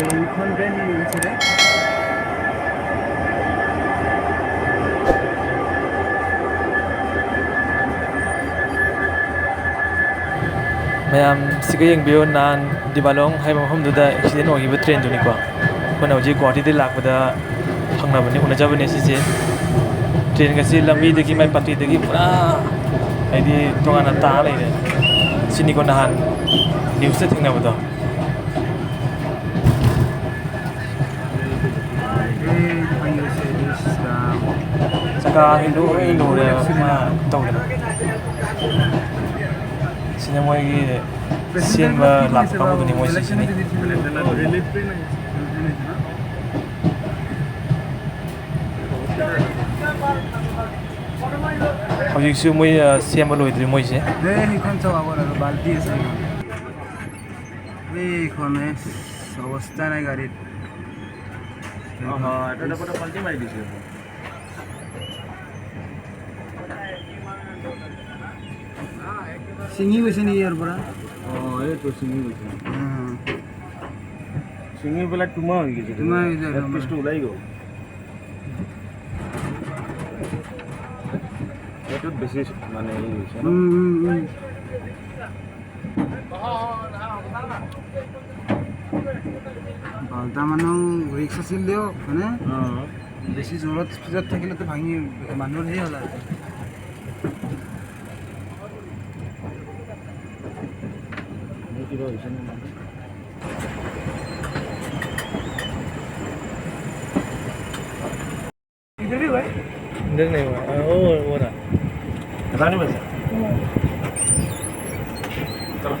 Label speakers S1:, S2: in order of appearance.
S1: এইখন ট্ৰেইন গৈছিলে।
S2: ꯃꯌꯥꯝ ꯁꯤꯒ ꯌꯦꯡꯕꯤꯌꯨ ꯅꯍꯥꯟ ꯗꯤꯕꯥꯂꯣꯡ ꯍꯥꯏꯕ ꯃꯐꯝꯗꯨꯗ ꯑꯦꯛꯁꯤꯗꯦꯟ ꯑꯣꯏꯈꯤꯕ ꯇ꯭ꯔꯦꯟꯗꯨꯅꯤꯀꯣ ꯑꯩꯈꯣꯏꯅ ꯍꯧꯖꯤꯛ ꯒꯨꯋꯥꯍꯥꯇꯤꯗꯒꯤ ꯂꯥꯛꯄꯗ ꯐꯪꯅꯕꯅꯤ ꯎꯅꯖꯕꯅꯦ ꯁꯤꯁꯦ ꯇ꯭ꯔꯦꯟꯒꯁꯤ ꯂꯝꯕꯤꯗꯒꯤ ꯃꯥꯏ ꯄꯥꯇ꯭ꯔꯤꯗꯒꯤ ꯄꯨꯔꯥ ꯍꯥꯏꯗꯤ ꯇꯣꯉꯥꯟꯅ ꯇꯥ ꯂꯩꯔꯦ ꯁꯤꯅꯤꯀꯣ ꯅꯍꯥꯟ ꯅ꯭ꯌꯨꯁꯇ ꯊꯦꯡꯅꯕꯗꯣ।
S1: এইটো ভাঙি গৈছে, ইছ ৰাম।
S2: ꯆꯀꯥꯁꯤ ꯂꯣꯏ ꯂꯣꯏꯔꯦꯕ ꯃꯥ ꯇꯧꯗꯅ ꯁꯤꯅ ꯃꯣꯏꯒꯤ ꯁꯦꯝꯕ ꯂꯥꯛꯄ ꯀꯥꯡꯕꯨꯗꯨꯅꯤ ꯃꯣꯏ ꯁꯤꯁꯤꯅꯤ। ꯍꯧꯖꯤꯛꯁꯨ ꯃꯣꯏ ꯁꯦꯝꯕ ꯂꯣꯏꯗ꯭ꯔꯤ ꯃꯣꯏꯁꯦ।
S1: এই সেইখন চাওক আগত আৰু বাল্টি আছে সেইখন। এইখন অৱস্থা নাই গাড়ীত।
S3: এটা পাল্টি মাৰি দিছে।
S1: ছিঙি গৈছে নেকি ইয়াৰ পৰা?
S3: অঁ, এইটো ছিঙি গৈছে, ছিঙি পেলাই টুমা হৈ গৈছে।
S1: টুমা হৈ গৈছে।
S3: হেডপিচটো ওলাই গ'ল। সেইটোত বেছি মানে হেৰি হৈছে ন?
S1: বাল্টা মানুহ ৰিক্স আছিল দিয়ক, হয়নে? বেছি জোৰত স্পীডত থাকিলেতো ভাঙি মানুহৰ সেই হ'ল আৰু।
S3: কিবা হৈছে নে?
S2: इधर नहीं हुआ, वो वो रहा।
S3: रानी बजा चलो।